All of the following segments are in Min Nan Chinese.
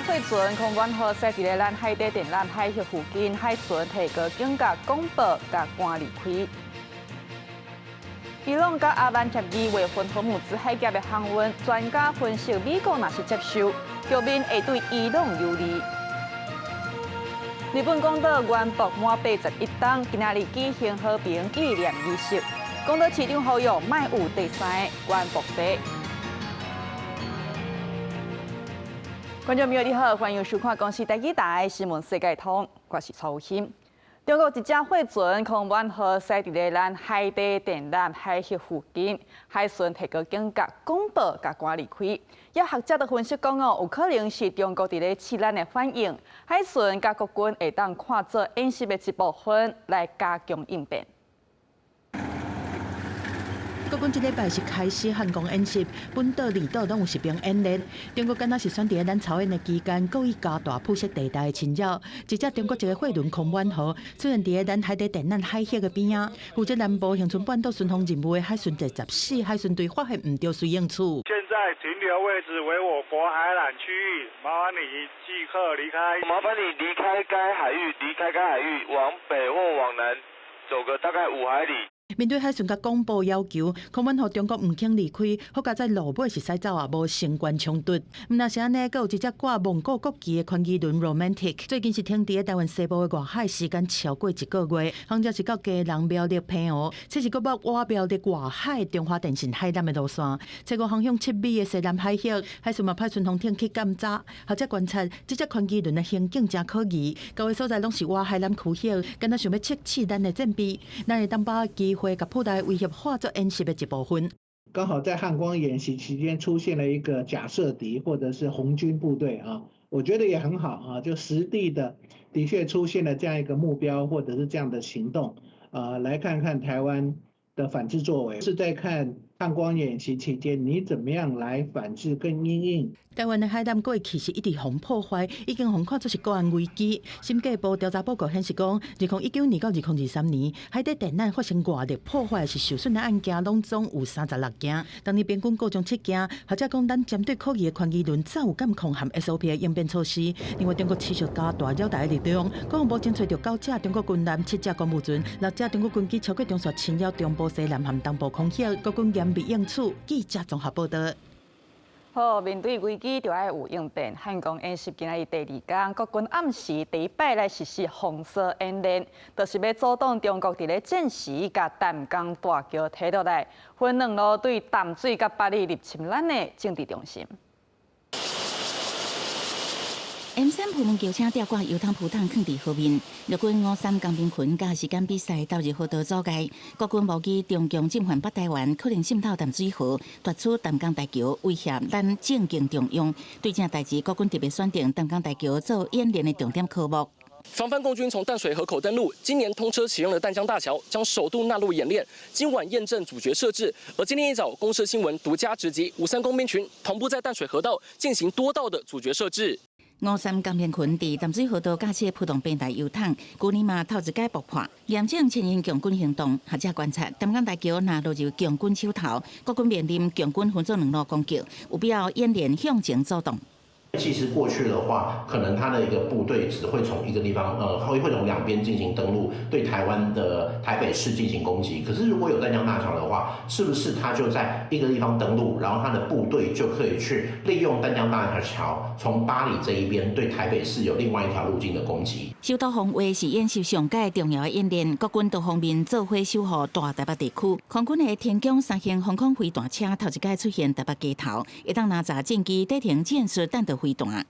貨船空遠號駛佇咧咱海底電纜海域附近，海巡提高警覺廣播共趕離開。伊朗佮阿曼協議劃分荷姆茲海峽的航運，專家分析，美國若是接受，局面會對伊朗有利。日本廣島原爆滿81冬，今仔日舉行和平紀念儀式。廣島市長呼籲莫有第三个原爆地。觀眾朋友你好，歡迎收看公視台語台新聞世界通，我是曹欣。中國一隻貨船空遠號駛佇咧咱海底電纜海域附近，海巡提高警覺，廣播共趕離開。有學者都分析講哦，有可能是中國佇咧試咱的反應，海巡佮國軍會當看做演習的一部分來加強應變。國軍這禮拜是開始漢光演習，本島、離島攏有實兵演練。中國敢若是選佇咧咱操演的期間，故意加大灰色地帶的侵擾。一隻中國一个貨輪空遠號出現佇咧咱海底電纜海域的邊仔，負責南部恆春半島巡防任務的海巡第14海巡隊發現毋對隨應處。現在停留位置為我國海纜區域，麻煩你即刻離開。麻煩你離開該海域，離開該海域，往北或往南走個大概5海里。面對海巡佮廣播要求，空遠號中國毋肯離開，好佳哉路尾是駛走啊，無相關衝突。毋但是按呢，閣有一隻掛蒙古國旗的寬機輪 Romantic，最近是停佇咧台灣西部的外海，時間超過一個月，航程是到基隆、苗栗、澎湖，這是閣捌倚苗栗外海中華電信海纜的路線。初五航向7米的西南海域，海巡嘛派巡防艇去檢查，學者觀察，這隻寬機輪的行徑誠可疑，𠢕的所在攏是倚海纜區域，敢若想欲測試咱的戰備，咱會當把握機會共擴大威脅化作演習的一部分。剛好在漢光演習期間出現了一個假設敵，或者是紅軍部隊啊，我覺得也很好啊，就實地的的確出現了這樣一個目標，或者是這樣的行動，啊，來看看台灣的反制作為，是在看漢光演習期間你怎麼樣來反制跟因應。台灣的海纜過去是一直予破壞，已經予看作是國安危機。審計部調查報告顯示講，2019年到2023年，海底電纜發生外力破壞是受損的案件，攏總有36件。當年平均故障7件。學者講，咱針對可疑的寬機輪早有監控和 SOP 的應變措施。另外，中國持續加大擾台的力量，國防部偵查著九隻中國軍艦、七隻公務船、六隻中國軍機超過中線侵擾中部西南和東部空域，國軍嚴密應處。記者綜合報道。好，面對危機就愛有應變。漢光演習今仔日第二工，國軍暗時第一擺來實施封鎖演練，就是欲阻擋中國佇咧戰時共淡江大橋提落來，分兩路對淡水佮八里入侵咱的政治中心。 M3普門轎車吊掛油桶浮筒囥佇河面，陸軍53工兵群佮時間比賽投入河道阻礙，國軍無機中共進犯北台灣，可能滲透淡水河，奪取淡江大橋，威脅咱政經中央。對這代誌，國軍特別選定淡江大橋做演練的重點科目。防範共軍從淡水河口登陸，今年通車啟用的淡江大橋將首度納入演練。今晚驗證阻絕設置，而今天一早，公視新聞獨家直擊，53工兵群同步在淡水河道進行多道的阻絕設置。53工兵群佇淡水河道架設浮動平台油桶，舊年嘛頭一擺爆破，嚴正前進共軍行動。學者觀察，淡江大橋若落入共軍手頭，國軍面臨共軍分做兩路攻擊，有必要演練向前阻擋。其實過去的話，可能他的一個部隊只會從一個地方，會從兩邊進行登陸，對台灣的台北市進行攻擊。可是如果有淡江大橋的話，是不是他就在一個地方登陸，然後他的部隊就可以去利用淡江大橋，從八里這一邊對台北市有另外一條路徑的攻擊？首都防衛是演習上蓋重要的演練，國軍多方面做伙守護大台北地區。空軍的天弓三型防空飛彈車頭一擺出現台北街頭，會當拿炸戰機底停戰術彈道飛彈。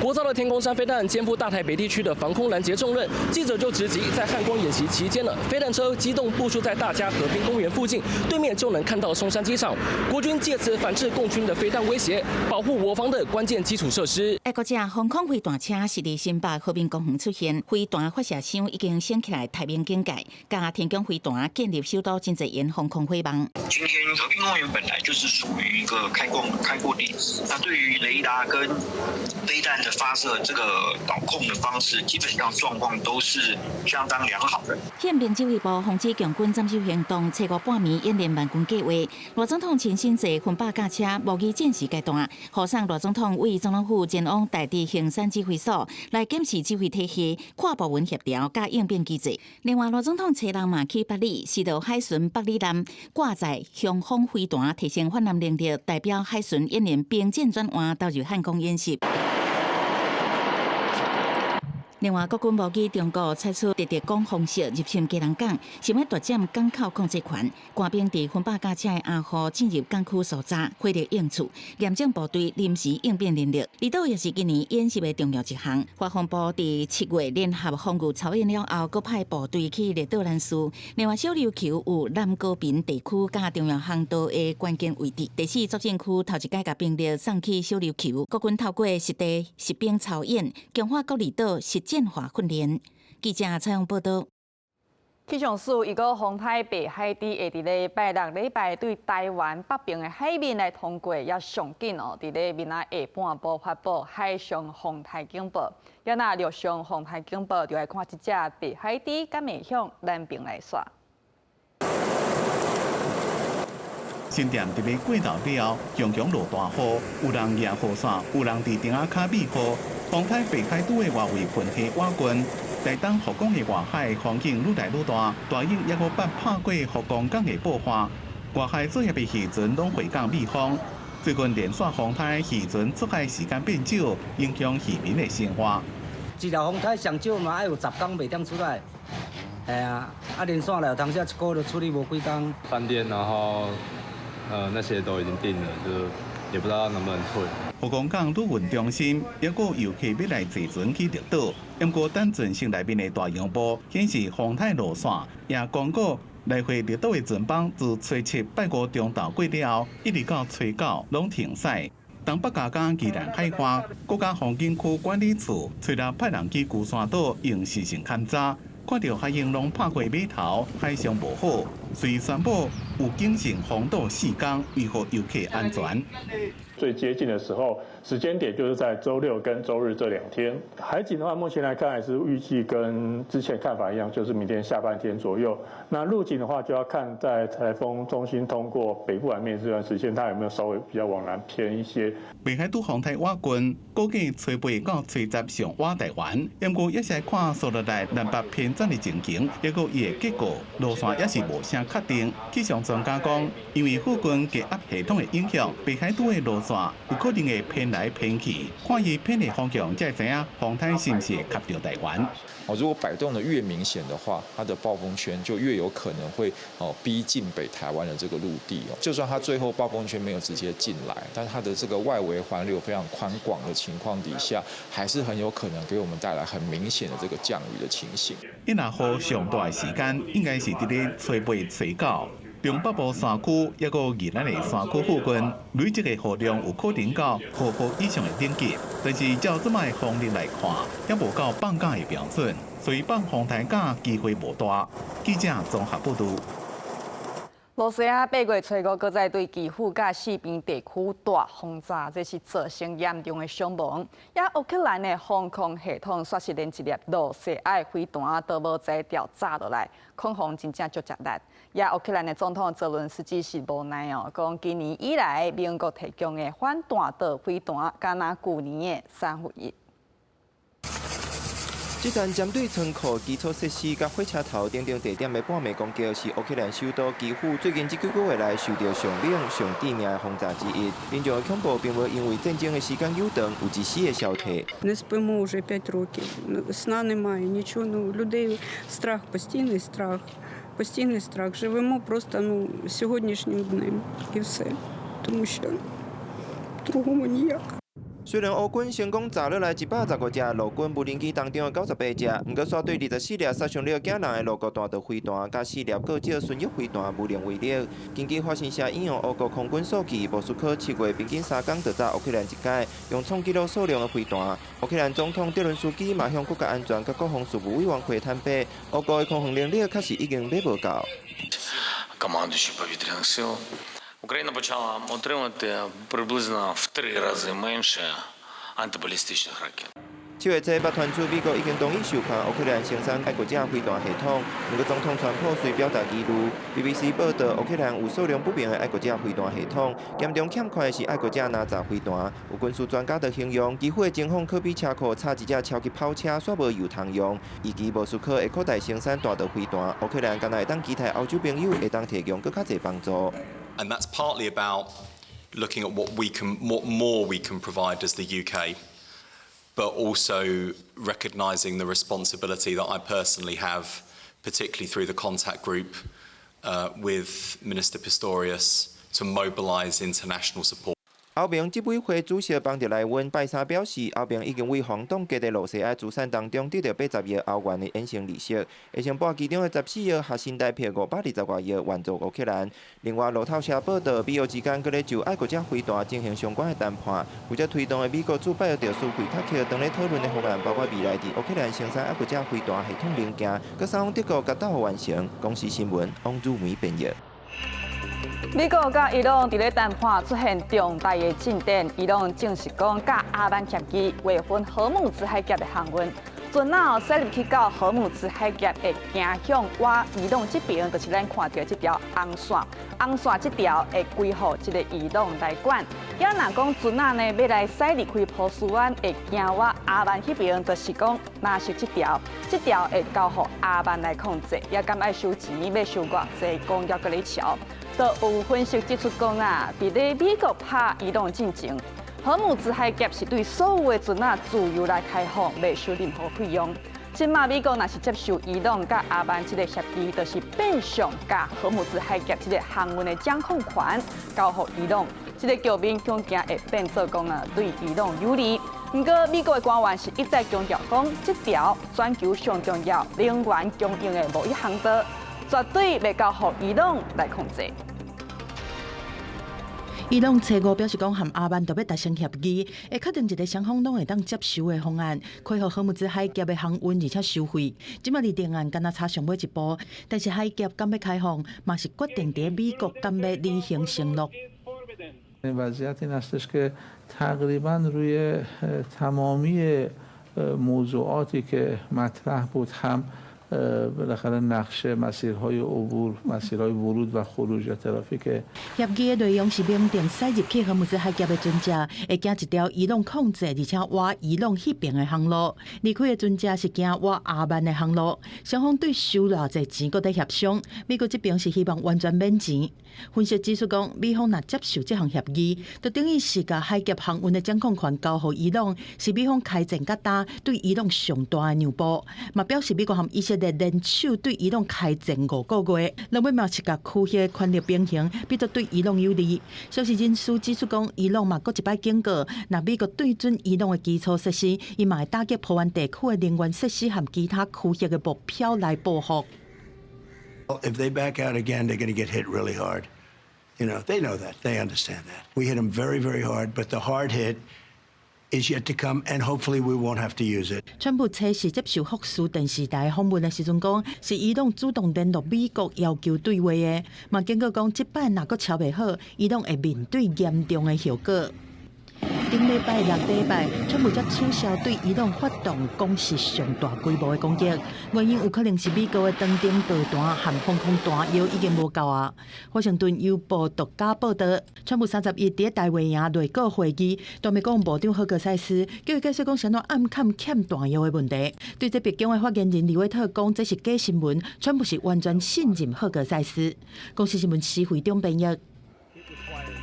國造的天弓三飛彈肩負大台北地區的防空攔截重任，記者就直擊在漢光演習期間呢，飛彈車機動部署在大家河濱公園附近，對面就能看到松山機場。國軍借此反制共軍的飛彈威脅，保護我方的關鍵基礎設施。愛國者防空飛彈車是佇新北和平公園出現，飛彈發射箱已經升起來太平警戒，共天弓飛彈建立首都真濟嚴防空火網。今天和平公園本來就是屬於一個開廣開闊地，那對於雷達跟飛彈的的發射這個導控的方式，基本上狀況都是相當良好的。憲兵指揮部防止共軍斬首行動，初五半暝演練萬軍計劃，賴總統親身坐分百駕車模擬戰時階段，護送賴總統為總統府前往大直衡山指揮所來檢視指揮體系、跨部門協調佮應變機制。另外，賴總統初六嘛去百里，視導海巡百里艦掛載雄風飛彈，提升反艦能力，代表海巡演練兵戰轉換，投入漢光演習。另外，國軍無機中國採取特特攻方式入侵基隆港，想欲奪佔港口控制權。官兵佇分百駕車的掩護進入港區搜查，火力應處，嚴整部隊臨時應變能力。離島也是今年演習的重要一項。國防部佇7月聯合防禦操演了後，閣派部隊去列島蘭嶼。另外，小琉球有南高屏地區佮重要航道的關鍵位置。第四作戰區頭一擺共兵力送去小琉球，國軍透過實地實兵操演，強化各離島實戰化訓練。記者採訪報導。氣象署預告風颱白海豬會佇咧拜六禮拜對台灣北邊的海面來通過，也上緊哦，佇咧明仔下半晡發布海上風颱警報。也若陸上風颱警報，就愛看這隻白海豬敢會向南邊來徙。新店佇咧過頭了後，常常落大雨，有人舉雨傘，有人佇頂仔跤避雨。風颱白海豬的外圍雲系倚近，台東福岡的外海風景愈來愈大，大湧猶閣捌拍過福岡港的報岸，外海作業的漁船攏回港避風。最近連續風颱，漁船出海時間變少，影響漁民的生活。一條風颱上少嘛愛有10工袂當出來，係啊，啊連續來有當時一個月都處理無幾工。飯店，然後那些都已經訂了，就也不知道能不能退。福岡港旅運中心抑閣遊客欲來坐船去綠島，毋過等船室內面的大螢幕顯示風颱路線，也公告來回綠島的船班自初七拜五中晝過了後，一直到初九攏停駛。東北角佮宜蘭海岸國家風景區管理處初六派人去龜山島用視線勘查，看著海湧攏拍過碼頭，海象無好，遂宣布有警性封島4工，維護遊客安全。最接近的時候，時間點就是在週六跟週日這兩天。海景的話，目前來看還是預計跟之前看法一樣，就是明天下半天左右。那陸景的話，就要看在颱風中心通過北部海面這段時間，它有沒有稍微比較往南偏一些。北海拄風颱倚近，估計初八到初十上倚台灣。不過也是看紲落來南北偏轉的情形，抑閣伊的結果路線也是無啥確定。氣象專家講，因為附近低壓系統的影響，北海拄的路線有可能會偏來偏去，看伊偏的方向，才會知影風颱是毋是會及著台灣。哦，如果擺動得越明顯的話，它的暴風圈就越有可能會逼近北台灣的這個陸地哦。就算它最後暴風圈沒有直接進來，但它的這個外圍環流非常寬廣的情況底下，還是很有可能給我們帶來很明顯的這個降雨的情形。伊若雨上大的時間，應該是佇咧初八、初九。中北部山區抑閣宜蘭的山區附近，累積的雨量有可能到豪雨以上的等級，但是照這擺風力來看，猶無到放假的標準，所以放風颱假機會無大。記者綜合報導。羅西亞8月初五，閣再對基輔佮四邊地區大轟炸，這是造成嚴重的傷亡。也烏克蘭的防空系統煞是連一粒羅西亞的飛彈都無才調炸落來，恐防真正足食力。也烏克蘭的總統澤倫斯基是無奈哦，講今年以來美國提供的反彈道飛彈，敢若舊年的1/3。這場針對倉庫、基礎設施佮火車頭等等地點的半暝攻擊，是烏克蘭首都基輔最近這幾個月來受著上猛、上致命的轟炸之一。民眾的恐怖並無因為戰爭的時間久長，有一絲的消退。 Не спимо вже 5 років, сна немає, нічого. Ну, людей страх, постійний страх, постійний страх. Живемо просто, ну, сьогоднішнім днем і все. Тому що по-другому ніяк. 雖然烏軍成功炸落來115隻陸軍無人機當中的98隻，毋過煞對24粒殺傷力驚人的陸國彈道飛彈，佮4粒國際巡弋飛彈無能為力。根據法新社引用烏國空軍數據，莫斯科7月平均3工就炸烏克蘭一擺，用創紀錄數量的飛彈。烏克蘭總統澤倫斯基嘛向國家安全佮國防事務委員會坦白，烏國的空防能力確實已經買無夠。 Командуючий повітряних сил. Україна почала отримати приблизно в 3 рази менше антибаллистичных ракет. 7月初，捌傳出美國已經同意授權烏克蘭生產愛國者飛彈系統，毋過總統川普雖表達疑慮。BBC 報道，烏克蘭有數量不明的愛國者飛彈系統，嚴重欠缺的是愛國者 NASA 飛彈。有軍事專家就形容，基輔的情況可比車庫插一隻超級跑車，煞無油通用。預期莫斯科會擴大生產彈道飛彈，烏克蘭敢若會當期待歐洲朋友會當提供閣較濟幫助。 And that's partly about looking at what more we can provide as the UK, but also recognising the responsibility that I personally have, particularly through the contact group with Minister Pistorius, to mobilise international support. 歐盟執委會主席邦德萊恩拜三表示，歐盟已經為防擋吉地羅西亞資產當中得到80億歐元的衍生利息，會先撥其中的14億和新台幣520外億援助烏克蘭。另外，路透社報道，美烏之間閣咧就愛國者飛彈進行相關的談判。負責推動的美國駐北約特使惠塔克當咧討論的方案，包括未來佇烏克蘭生產愛國者飛彈系統零件，閣送予德國佮鬥予完成。公視新聞，王汝梅編譯。美國佮伊朗佇咧談判出現重大的進展，伊朗證實講佮阿曼協議劃分荷姆茲海峽的航運，船仔駛入去到荷姆茲海峽會行向倚伊朗這邊，就是咱看著這條紅線，紅線這條會歸予這个伊朗來管。也若講船仔呢欲來駛離開波斯灣，會行倚阿曼彼邊，就是講藍色這條，這條會交予阿曼來控制。也敢愛收錢，欲收偌濟，講猶閣咧喬。都有分析指出講啊，佇咧美國拍伊朗進前，荷姆茲海峽是對所有的船仔自由來開放，袂收任何費用。這馬美國若是接受伊朗佮阿曼這个協議，就是變相共荷姆茲海峽這个航運的掌控權交予伊朗，這个局面恐驚會變做講啊對伊朗有利。毋過美國的官員是一再強調講，這條全球上重要能源供應的貿易航道，絕對袂交予伊朗來控制。伊朗初五表示講，和阿曼特欲達成協議，會確定一个雙方攏會當接受的方案，開放荷姆茲海峽的航運，而且收費。這馬離定案敢若差上尾一步，但是海峽敢欲開放，嘛是決定佇美國敢欲履行承諾。 وضعیت این هستش که تقریبا روی تمامی موضوعاتی که مطرح بود هم بالاخره نقشه مسیرهای عبور مسیرهای ورود و خروج ترافیک 協議的內容是明定，駛入去荷姆茲海峽的船隻會行一條伊朗控制，而且倚伊朗彼邊的航路；離開的船隻是行倚阿曼的航路。雙方對收偌濟錢閣佇協商。美國這邊是希望完全免錢。分析指出講，美方若接受這項協議，就等於是共海峽航運的掌控權交予伊朗，是美方開戰佮今對伊朗上大的讓步。嘛表示美國和以色列聯手對伊朗開戰5個月，落尾嘛是共區域權力平衡，變做對伊朗有利。消息人士指出講，伊朗嘛閣一擺警告，若美國對準伊朗的基礎設施，伊嘛會打擊波灣地區的能源設施和其他區域的目標來報復。 If they back out again, they're going to get hit really hard. They know that. They understand that. We hit them very, very hard, but the hard hit is yet to come, and hopefully we won't have to use it. 川普初時接受福斯電視台訪問的時陣講，是伊朗主動聯絡美國要求對話的，嘛警告講，這擺若閣喬袂好，伊朗會面對嚴重的後果。頂禮拜六禮拜，川普才取消對伊朗發動攻勢上大規模的攻擊，原因有可能是美國的長程導彈和防空彈藥已經無夠啊。華盛頓郵報獨家報導，川普31佇大衛營內閣會議，當面國防部長赫格塞斯叫伊解釋講啥物暗崁欠彈藥的問題。對這白宮的發言人李維特講，這是假新聞，川普是完全信任赫格塞斯。公視新聞施惠中編譯。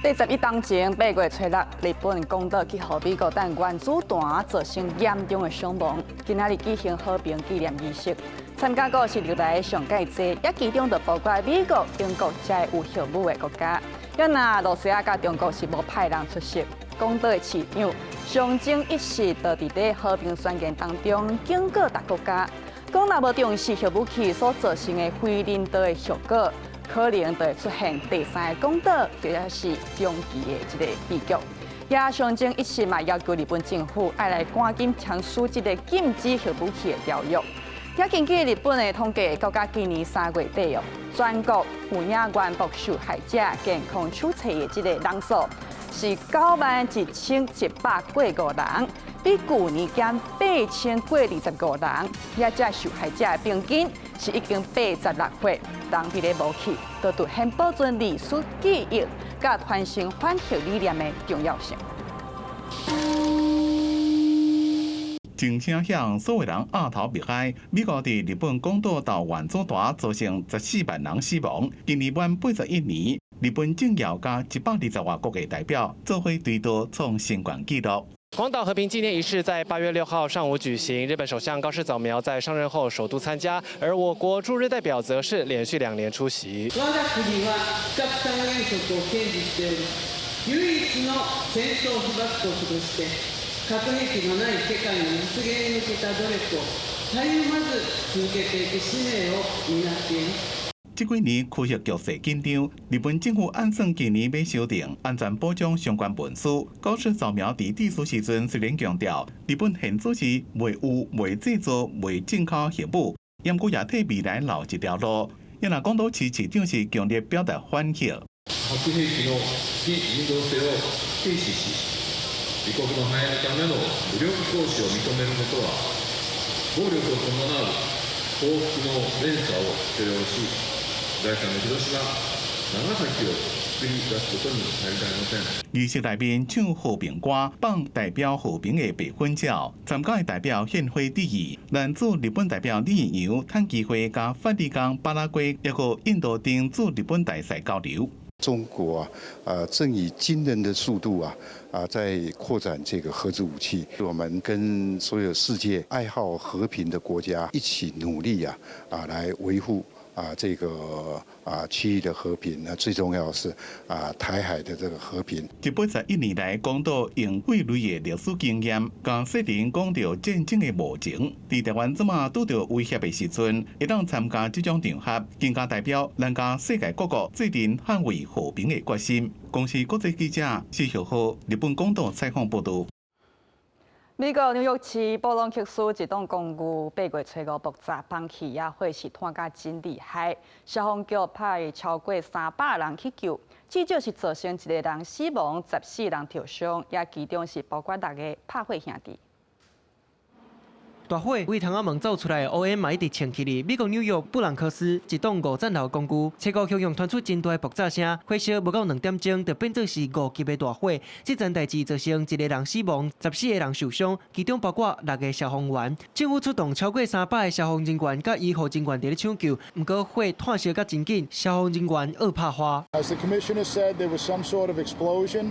第11當前8月初6，日本廣島去予美國彈原子彈造成嚴重的傷亡。今仔日舉行和平紀念儀式，參加國是歷來上蓋濟，也其中就包括美國、英國這有核武的國家。也若羅西亞佮中國是無派人出席。廣島的市長松井一司就佇咧和平宣言當中警告逐國家，講若無重視核武器所造成的非人道的後果，可能就會出現第三个廣島，或者是長崎的這个悲劇。也松井一司嘛要求日本政府愛來趕緊簽署這个禁止核武器的條約。也根據日本的統計，國家今年3月底哦，全國有影原爆受害者健康手冊的這个人數是91,100過五人。比舊年減8025人，也這受害者的平均是已經86歲。人佇咧無去，都凸顯保存歷史記憶、佮傳承反核理念的重要性。真聲響，所有人額頭默哀。美國佇日本廣島投原子彈造成14萬人死亡。今年滿81年，日本政要佮120外國的代表做伙追悼創新懸紀錄。廣島和平紀念儀式在8月6號上午舉行，日本首相高市早苗在上任後首度參加，而我國駐日代表則是連續2年出席。我が國は非核三原則を堅持しており、唯一の戦爭被爆國として核兵器のない世界の実現へ向けた努力をたゆまず続けていく使命を擔っています。這幾年區域局勢緊張，日本政府按算今年欲修訂安全保障相關文書。高市早苗佇致辭時陣雖然強調，日本現此時袂有、袂製造、袂進口核武，毋過也替未來留一條路。也若廣島市市長是強烈表達反核。核兵器の非人道性を軽視し、自国の繁栄のための武力行使を認めることは、暴力を伴う報復の連鎖を許容し、第三の広島、長崎を作り出すことになりかねません。儀式內面唱和平歌，放代表和平的白粉鳥。參加的代表獻花致意，咱駐日本代表李陽趁機會佮梵蒂岡、巴拉圭，抑閣印度等駐日本大使交流。中國啊，正以驚人的速度啊，在擴展這個核子武器。我們跟所有世界愛好和平的國家一起努力啊，來維護這個區域的和平。那最重要是台海的這個和平。這81年來，廣島用幾類的歷史經驗，共世人講著戰爭的無情。佇台灣這馬拄著威脅的時陣，會當參加這種場合，更加代表咱佮世界各國最近捍衛和平的決心。公視國際記者施玉浩日本廣島採訪報導。美國紐約市布朗克斯一棟公寓8月初5爆炸，崩起也火勢湠甲真厲害，消防局派超過300人去救，至少是造成一個人死亡，14人受傷，也其中是包括六個拍火兄弟。大火對窗仔門走出來的烏煙嘛一直衝起哩。美國紐約布朗克斯一棟五層樓公寓，初五向傳出真大的爆炸聲，火燒無夠2點鐘就變做是5級的大火。這層代誌造成一個人死亡，14個人受傷，其中包括六個消防員。政府出動超過300個消防人員佮醫護人員佇咧搶救，毋過火湠燒甲真緊，消防人員僫拍花。 As the commissioner said, there was some sort of explosion.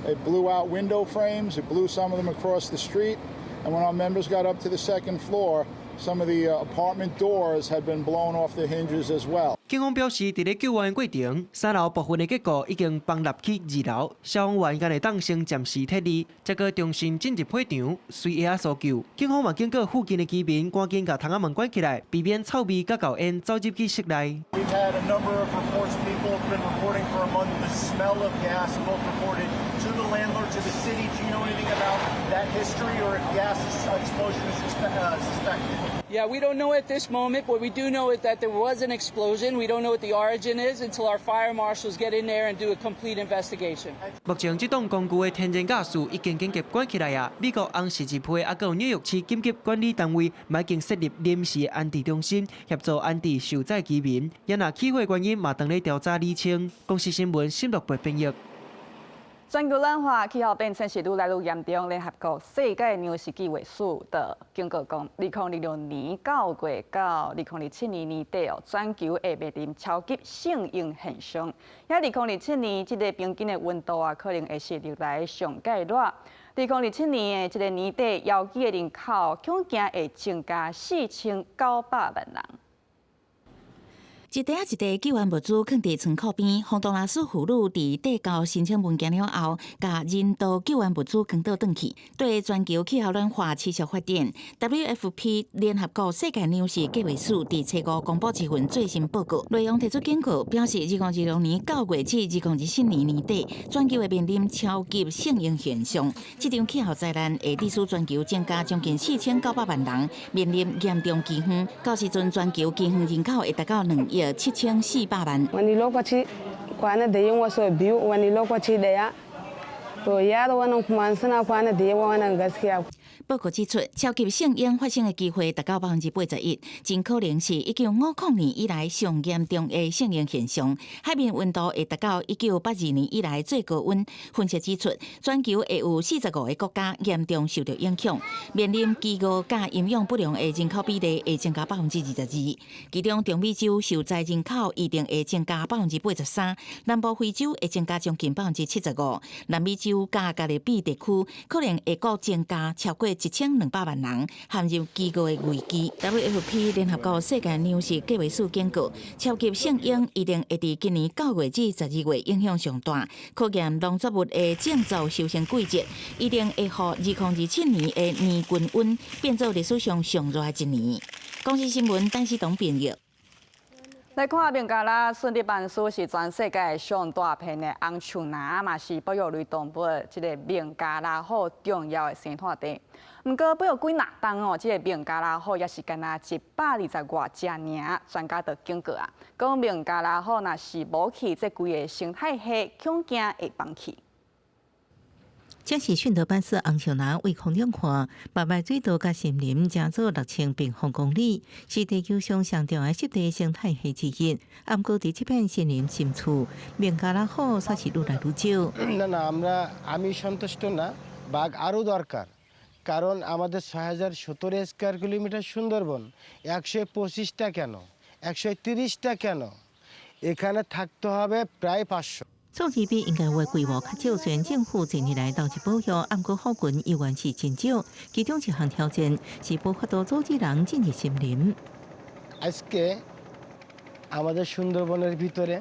It blew out window frames. It blew some of them across the street. And when our members got up to the second floor, some of the apartment doors had been blown off the hinges as well. 警方表示，佇咧救援過程，三樓部分的結構已經崩落去二樓，消防員敢會當先暫時撤離，才閣重新進入火場，隨下搜救。警方嘛警告附近的居民，趕緊共窗仔門關起來，避免臭味佮厚煙走入去室內。 We've had a number of reports. People have been reporting for a month the smell of gas, both reported to the landlord, to the city. Do you know anything about that history or if gas explosion is suspected? Yeah, we don't know at this moment. What we do know is that there was an explosion. We don't know what the origin is until our fire marshals get in there and do a complete investigation. 目前這棟公寓的天然瓦斯已經緊急關起來啊！美國紅十字會抑閣紐約市緊急管理單位嘛已經設立臨時安置中心，協助安置受災居民。也若起火原因嘛，當咧調查釐清。公視新聞新樂貝編譯。全球暖化、氣候變遷是愈來愈嚴重。聯合國世界糧食計劃署就警告講，2026年9月到2027年年底哦，全球會面臨超級聖嬰現象。遐2027年，這個平均的溫度啊，可能會是歷來上蓋熱。2027年的這個年底，枵飢的人口恐驚會增加4900萬人。一袋仔一袋救援物資囥佇倉庫邊，洪都拉斯婦女佇遞交申請文件了後，共人道救援物資扛倒轉去。對全球氣候暖化持續發展，WFP 聯合國世界糧食計劃署佇初五公布一份最新報告，內容提出警告，表示2026年9月至2024年年底，全球會面臨超級聖嬰現象。這場氣候災難會致使全球增加將近4900萬人面臨嚴重饑荒，到時陣全球饑荒人口會達到2億7400萬。 Wani lokaci kwana da yunwa sau biyu, wani lokaci ɗaya. To yaro wannan kuma suna kwana da yawa wannan gaskiya. 報告指出，超級聖嬰發生的機會達到81%，真可能是1950年以來上嚴重的聖嬰現象。海面溫度會達到1982年以來最高溫。分析指出，全球會有45個國家嚴重受到影響，面臨飢餓佮營養不良的人口比例會增加22%。其中，中美洲受災人口一定會增加83%，南部非洲會增加將近75%，南美洲佮加勒比地區可能會閣增加超過1200萬人陷入飢餓的危機。WFP 聯合國世界糧食計劃署警告，超級聖嬰一定會佇今年9月至12月影響上大，考驗農作物的種作收成季節，一定會予2027年的年均溫變做歷史上上熱的一年。公視新聞陳思彤編譯。來看孟加拉順德班斯是全世界上大片的紅樹林，嘛是保育類動物這个孟加拉虎重要的生態地。毋過保育幾若冬哦，這个孟加拉虎也是干焦120外隻爾。專家就警告啊，講孟加拉虎若是無去這規个生態系，恐驚會崩去。這是順德班斯紅樹林對空中看，白白水道佮森林成做6000平方公里，是地球上上重要的濕地生態系之一。毋過佇這片森林深處，孟加拉虎煞是愈來愈少。 না না আমরা আমি সন্তুষ্ট না বাঘ আরও দরকার কারণ আমাদের 6017 স্কোয়ার কিলোমিটার সুন্দরবন 125টা কেন 130টা কেন এখানে থাকতে হবে প্রায় 500। 數字比應該有的規模較少，雖然政府近年來投入保育，毋過虎群依然是真少。其中一項挑戰是無法度阻止人進入森林。 আজকে আমাদের সুন্দরবনের ভিতরে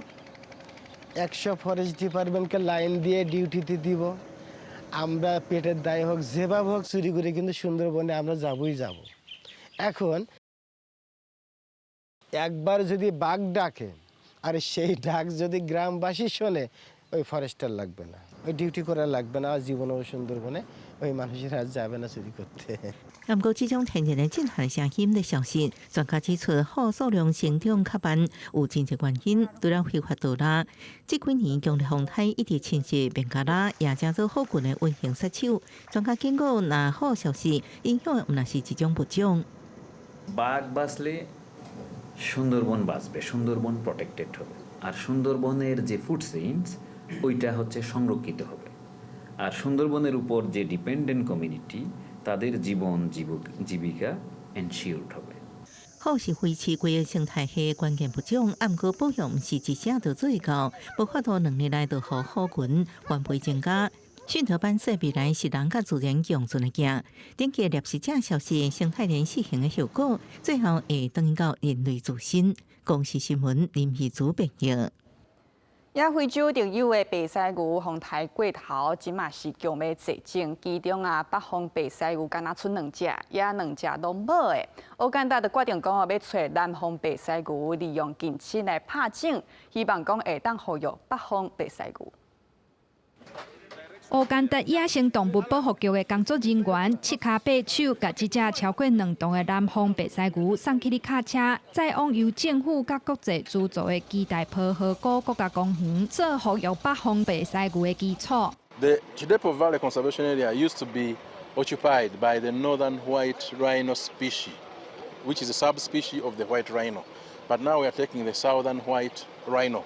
100 ফরেস্ট ডিপার্টমেন্টকে লাইন দিয়ে ডিউটিতে দিব আমরা পেটের দায় হোক যেভাবে হোক চুরি করে কিন্তু সুন্দরবনে আমরা যাবই যাব। এখন একবার যদি বাঘ ডাকে আর সেই ডাক যদি গ্রামবাসী শোনে ওই ফরেস্টার লাগবে না ওই ডিউটি করা লাগবে না আর জীবনেও সুন্দরবনে ওই মানুষের আর যাবে না চুরি করতে। 毋過，這種天然的震撼聲音的消失，專家指出，虎數量成長較慢，有真濟原因。除了非法盜獵，這幾年強烈風颱一直侵襲孟加拉，也成做虎群的隱形殺手。專家警告，若虎消失，影響的毋但是一種物種。 বাঘ বাঁচলে সুন্দরবন বাঁচবে, সুন্দরবন প্রটেক্টেড হবে আর সুন্দরবনের যে ফুড চেইনস ওইটা হচ্ছে সংরক্ষিত হবে আর সুন্দরবনের উপর যে ডিপেন্ডেন্ট কমিউনিটি তাদের জীবন জীবিকা এনশিওর্ড হবে। 虎是維持規个生態系的關鍵物種，毋過保育毋是一聲就做到，無法度2年內就予虎群翻倍增加。順德班斯未來是人佮自然共存的行，頂個獵食者消失，生態鏈失衡的後果，最後會轉到人類自身。公視新聞林義祖編譯。也非洲特有的白犀牛予刣過頭，這馬是強欲絕種。其中啊，北方白犀牛干焦賰兩隻，也兩隻攏無的。烏干達就決定講欲揣南方白犀牛，利用近親來拍種，希望講會當復育北方白犀牛。烏干達野生動物保護局的工作人員七跤八手，共這隻超過2噸的南方白犀牛送去咧卡車，載往由政府佮國際資助的基大坡河谷國家公園，做復育北方白犀牛的基礎。 The Kidepo Valley Conservation Area used to be occupied by the northern white rhino species, which is a subspecies of the white rhino. But now we are taking the southern white rhino,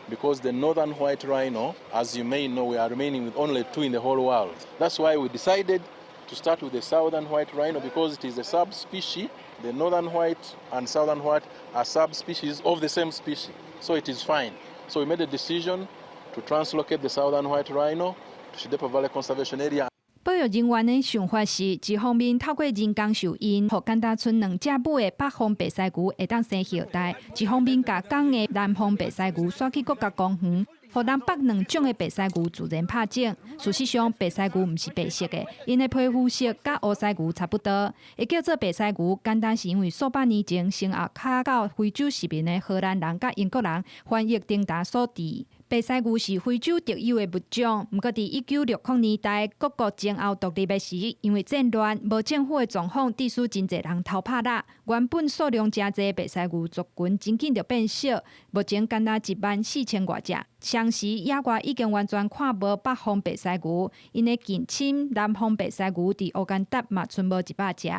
because the northern white rhino, as you may know, we are remaining with only two in the whole world. That's why we decided to start with the southern white rhino, because it is a subspecies. The northern white and southern white are subspecies of the same species, so it is fine. So we made a decision to translocate the southern white rhino to Kidepo Valley Conservation Area. 保育人員的想法是，一方面透過人工受孕，予簡單賰兩隻母的北方白犀牛會當生後代；一方面共公的南方白犀牛徙去國家公園，予南北兩種的白犀牛自然拍種。事實上，白犀牛毋是白色的，𪜶的皮膚色佮烏犀牛差不多。會叫做白犀牛，簡單是因為數百年前先後卡到非洲殖民的荷蘭人佮英國人翻譯頂達所致。白犀牛是非洲特有的物種，毋過佇1960年代各國前後獨立的時，因為戰亂、無政府的狀況，致使真濟人偷拍獵。原本數量誠濟白犀牛族群，真緊就變少，目前干焦1萬4千外隻。相時野外已經完全看無北方白犀牛，𪜶的近親南方白犀牛佇烏干達嘛賰無100隻。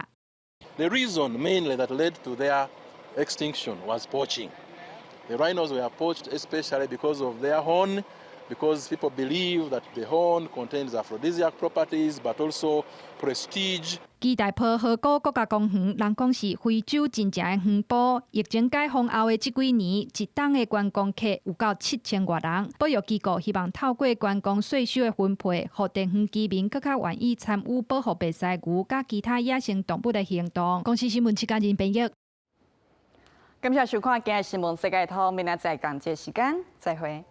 The reason mainly that led to their extinction was poaching. The rhinos were poached especially because of their horn, because people believe that the horn contains aphrodisiac properties, but also prestige. 基大坡河谷國家公園，人講是非洲真正的園圃。疫情解封後的這幾年，一冬的觀光客有夠7000外人。保育機構希望透過觀光稅收的分配，予地方居民閣較願意參與保護白犀牛佮其他野生動物的行動。公視新聞，戚家仁編譯。感謝收看今日新聞世界通，明仔載仝這時間再會。